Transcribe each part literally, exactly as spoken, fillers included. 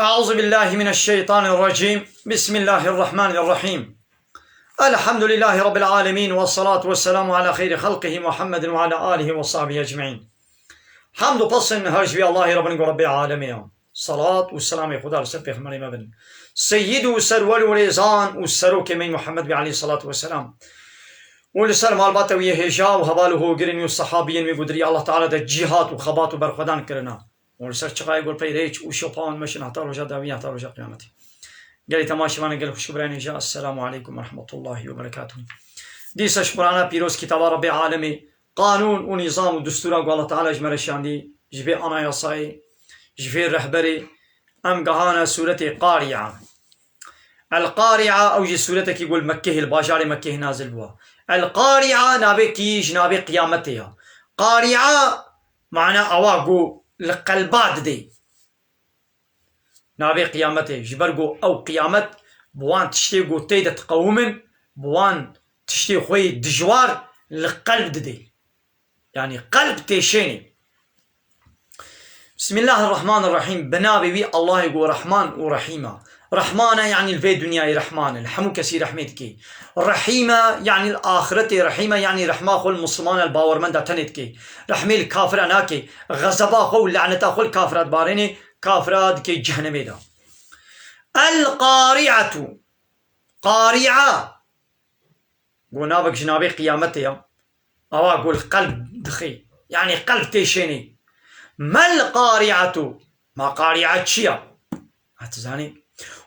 أعوذ بالله من الشيطان الرجيم. بسم الله الرحمن الرحيم. الحمد لله رب العالمين، والصلاة والسلام على خير خلقه محمد وعلى آله وصحبه أجمعين. Hamd û pesn her ji vî Allahê re bin ku Rebbê alemê ya. Salat û selamê Xuda li ser pêxemberê me bin. Seyyid û serwer û rêzan û serokê me Muhammed bî aleyhissalatu vesselam. Û li ser malbata wî yê hêja û heval û hogirên wî û sehabiyên wî ku di riya Allah Teala de cîhat û xebat û berxwedan kirina. û li ser çixayê ku li pey rêç û şopa wan meşin heta roja dawî, heta roja qiyametê. Gelî temaşevanên gelek xweşik û birayên hêja, Esselamu aleykum ve rahmetullahi ve berekatuhu. Dîsa ji Qur'ana pîroz, kitaba Rebbê alemê, qanûn û nîzam û distûra ku Allah Teala ji me re şandî, ji vê anayasayê, ji vê rehberê, em gehana sûretê Qari'a. El Qari'a, ew jî sûretekî ku li Mekkehê, li bajarê Mekkehê nazil bûwa. El Qari'a navekî ji navê qiyametê ya. Qari'a Mana awa ku li qelba didê. Navê qiyametê, ji ber ku ew qiyamet bi wan tiştê ku tê de diqewimin, bi wan tiştê xwe yê dijwar li qelb didê. Yanî qelb têşênê. Bismillahirrahmanirrahîm. Bi navê wî Allahê ku Rehman û Rehîm e. Rehman e, yanî li vê dinyayê Rehman e, li hemû kesî rehmê dike. Rehîm e, yanî li axiretê Rehîm e, yanî rehma xwe li Mislimana, li bawermenda tenê dike. Rehmê li kafira nake. Xezeba xwe û laneta xwe li kafira dibarêne, kafira dike cehnemê de. El Qari'etu. Qari'a. Go navek ji navê qiyametê ya. Awa go li qelb dixê. Yanî qelb têşênê. Mel qari'etu. Ma qari'a çi ya? Ha, tu zanî.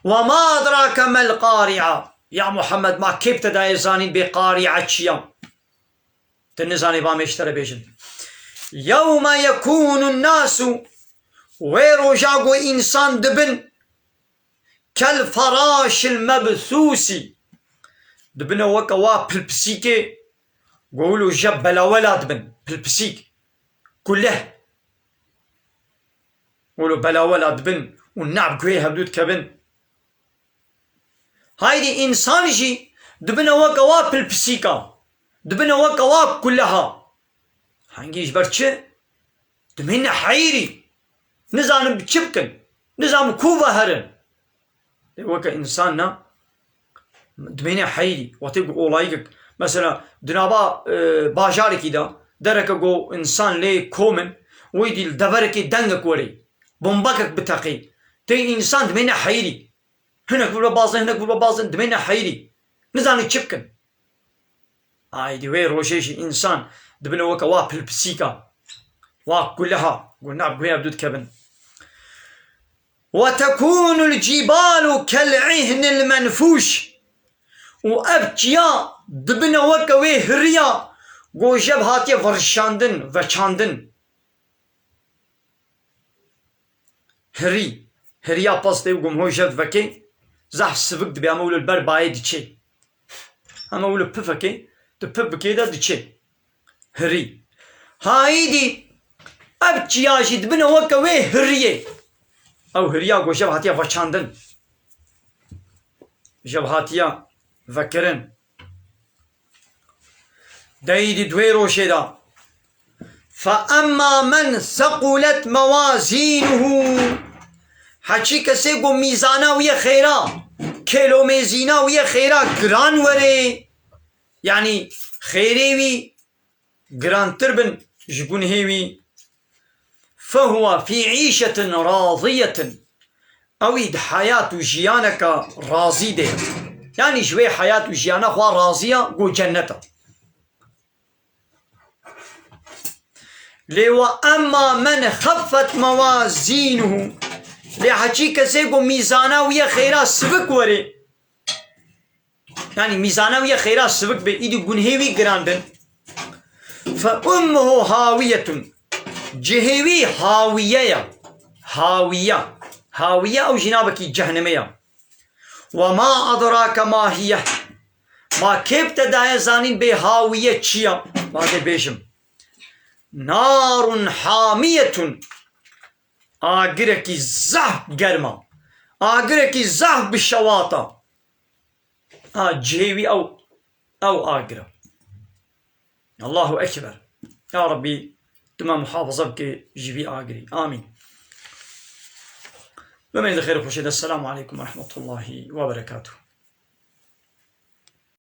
Ve ma edrake mel qari'a. Ya Muhammed, ma kê bi te daye zanîn bê qari'a çi ya? Tu nizanî, ba me ji te re bêjin. Yewme yekûnun nasu. Wê roja go însan dibin Kel feraşil mebthûsî. Dibine weke wa pilpisîkê, go wilo je belawela dibin. Pilpisîk. Kuleh. Wilo belawela dibin û nab guhê hevdû dikevin. Haydî însan jî dibine weke wa pilpisîka. Dibine weke wa kuleha. Hangî ji ber çi? Dimîne heyrî. Nizanin bi çi bikin. Nizanin ku ve herin. Lê weke însan ne. Dimîne heyrî. Wextê ku olayîkek, mesela, di nava, e, bajarekî de, dereke ku însan lê kom in, wî dî li deverekê dengek werê, bombakek biteqê. Tê însan dimîne heyrî. Hinek bibe bazin, hinek bibe bazin, dimîne heyrî. Nizanin çi bikin. Aydî wê rojê jî însan dibine weke wa pilpisîka, wa kuleha, ku nab guhê hevdû dikevin. Ve tekûnul cîbalu kel ihnil menfûş. Û ev çiya dibine weke wê hiriya, ku jev hatiye verşandin, veçandin. Hirî. Hiriya pastê û gumho jev vekê, zehf sivik dibe, ama wilo li ber bayê diçê. Ama wilo pifekê, tu pif bikê de diçê. Hirî. Haîdî, ev çiya jî dibine weke wê hiriyê. Ew hiriya ku jev hatiye veçandin. Jev hatiye vekirin. Deyî di duê rojê de. Fe emma men sequlet mewazînuhu. Heçî kesê ku mîzana wî ye xêra, kêlomêzîna wî ye xêra giran were, yanî xêrê wî girantir bin ji gunhê wî. Fehuwe fî îşetin raziyetin. Ewî di heyat û jiyaneke razî de. Yanî ji wê heyat û jiyana xwe razî ya, go cennet e. Lê we emma men xeffet mewazînuhu. Lê heçî kesê ku mîzana wî ye xêra sivik were. Yanî mîzana wî ye xêra sivik be, îdî gunhê wî giran bin. Fe ummuhu hawiyetun. Cihê wî hawiye ye. Hawiye. Hawiye ew jî navekî cehnemê ye. Ve ma edrake ma hiye. Ma kê bi te daye zanîn bê hawiye çi ye? Ma dê bêjim. Narun hamiyetun. Agirekî zehf germ a. Agirekî zehf bi şewat a. A cihê wî ew, ew agir e. Allahu Ekber. Ya Rabbî, tu me muhafaza bike ji vî agirî. Amîn. Bimînin di xêr û xweşiyê de. Selamu aleykum ve rahmetullahi ve berekatuhu.